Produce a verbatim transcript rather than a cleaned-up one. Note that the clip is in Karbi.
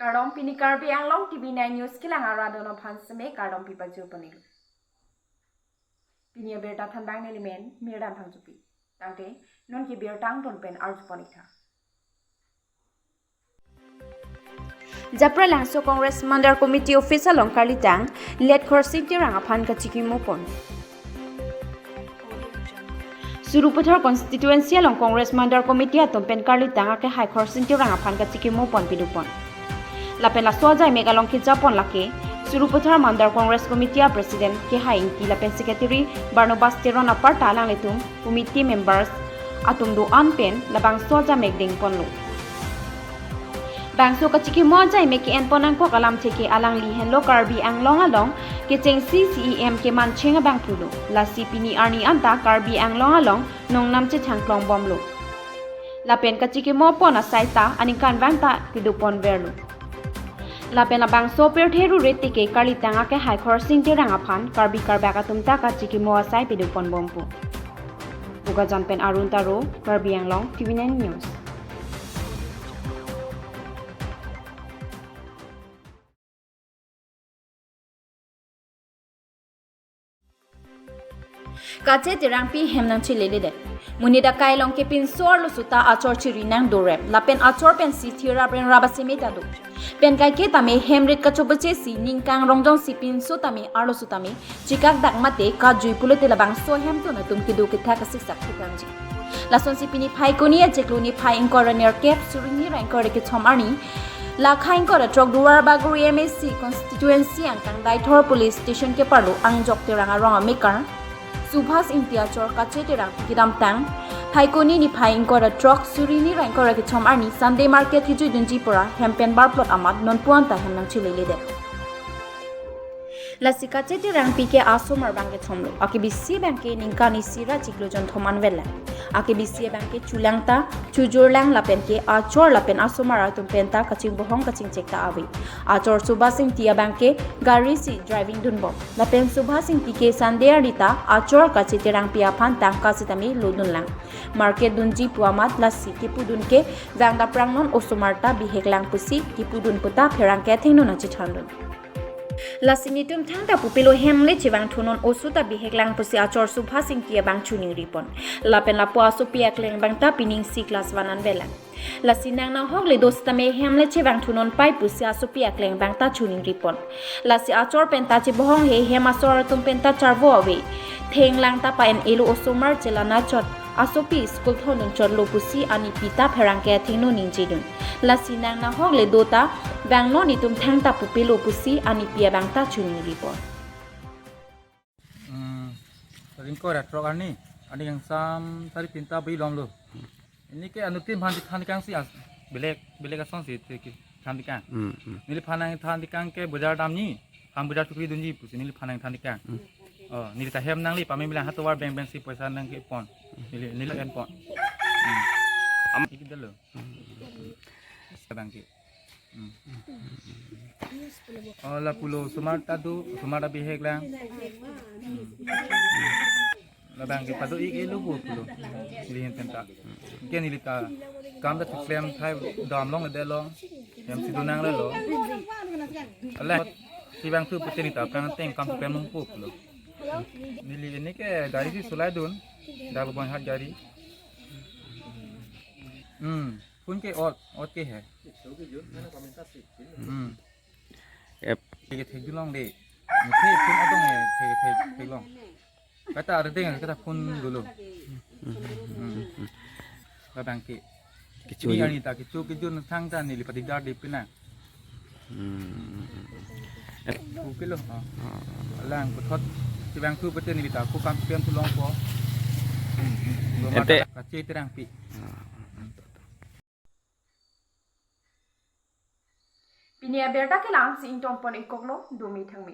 Kardom, pini Karbi Anglong T V nine News kelang arat atum aphan seme kardom pipajir ponlo. Pini abirta thanbang nelimen Mirdam Phangchopi. Tangte non ke birta angton pen arju pon-ik tha. Japralangso Congress Mandal Committee Office along karlitang Let Khorsing Terang aphan kachikimo pon. Sarupathar Constituency along Congress Mandal Committee atum pen karlitang akehai Khorsing Terang aphan kachikimo pon pidun pon. Lapen laso ajaimek along kejapon lake Sarupathar Mandal Congress Committee a President Kehai Ingti lapen Secretary Barnabas Teron aparta alanglitum committee members atum do-an pen labangso ajaimek dengponlo. Bangso kachikimo ajaimek ke-en pon angkok alamthe ke alangli henlo Karbi Anglong along kechengsi C E M kemancheng abangphu lo. Lasi pini arni anta Karbi Anglong along nongnam chethang klongbomlo. Lapen kachikimo pon asai ta aningkanvang ta kedo ponverlo. Lapen labangso pirthe rurete ke karlitang akehai Khorsing Terang aphan Karbi Karbak atum ta kachikimo asai pidun ponbompo. Bokajan pen Arun Taro, Karbi Anglong, T V nine News. Kache Terangpi hem nangcheleledet. Monit akai along ke pinso arloso ta achor chiri nangdorep. Lapen achor pensi thirap rengrap aseme ta do. Pen kaike tame hem rit kachoboche si ningkang rongjongsi pinso tame arloso tame chikak dak mate kajui pulote labangso ahemtun atum kedo kethak asiksak kekangji. Lasonsi pini Phaikuni achiklo niphai ingkoi ra nerkep suri hini ra ingkoi ra kethom arni, lakha ingkoi ra throk Duarbagori M A C constituency angkang Deithor police station keparlo Angjok Terang arong amekar Subhas Ingti achor Kache Terang kedamtang Phaikuni niphai ingkoi ra throk suri hini ra ingkoi ra kethom arni Sunday market kejuidunji pura hem pen barplot amat nonpu anta hem nangcheleledet. Lasi Kache Terangpi ke asomar abang kethomlo. Akebisi abang ke ningkan isi ra chiklo jonthom anvetlang. Akebisi abang ke chulang ta chujurlang lapen ke achor lapen asomar atum pen ta kachingbohong kachingchek ta ave. Achor Subhas Ingti abang ke gari si driving dunbom. Lapen Subhas Ingti ke Sunday arni ta achor Kache Terangpi aphan tangka sitame lodunlang. Market dunji pu amat lasi kepudun ke vang daprang non osomar ta biheklang pusi kepudun puta pherangke athengno nangchethandun. Lasi netum thangta pupilo hem le chevangthunon oso ta biheklang pusi achor Subhas Ingti abang choningripon. Lapen lapu asopi akleng abang ta pining C class one anvetlang. Lasi nang nahok le do sitame hem le chevangthunon pai pusi asopi akleng abang ta choningripon. Lasi achor pen ta chebohong he hem asor atum pen ta charvo ave. Thenglang ta pa-en-elo osomar chelang anchot asopi school thondun chotlo pusi anipi ta pherangke athengno ningjedun. Lasi nang nahok le do ta vangnon netum thangta pupilo pusi anipi abang ta choningripon. Hmm, ringko ra throk arni, ani kangsam sari pinta bi lomlo. Ini ke anutin phan than kang si as, belek, belek asong si te ki than kang. Hmm, hmm. Neliphan nangthan kang ke bojar damji, ham bojar chukri dunji pusi neliphan nangthan kang. Hmm. Oh, neli ta hem nangli pame milang hatovar beng beng si poisa nangkepon. Neli, neli enpon. Hmm. Am iki dalo. Abang ke. Hmm. Oh, lapulo osomar ta do, osomar ta biheklang. Hmm. Labang ke pado-ik-elo bo pulo. Neli hen penta. Ke neli ta kam ta chuklem thai dam longledetlo. Hem si do nanglelo. Ala chevangthu pute neli ta aphrang ateng kam chuklem longpo pulo. Neli ini ke gari si solai dun. Darbon hat gari. Hmm. Phone ke ot, ot ke he. Hmm. Ep. Thek thekdun long de. Muthe phone adong he, thek thek theklong. Kata ardeng kata phone dolo. Hmm. Labang ke. Kecho. Ini arni ta kecho kejun thangta neli pati dar de pina. Hmm. Ep. Oke lo. Oh. Alang puthot chevangthu pute neli ta ko kam pen thu longpo. Ente. Kache Terangpi. Pini abirta kelang si ingtonpon-ikkoklo, dumi thangmi.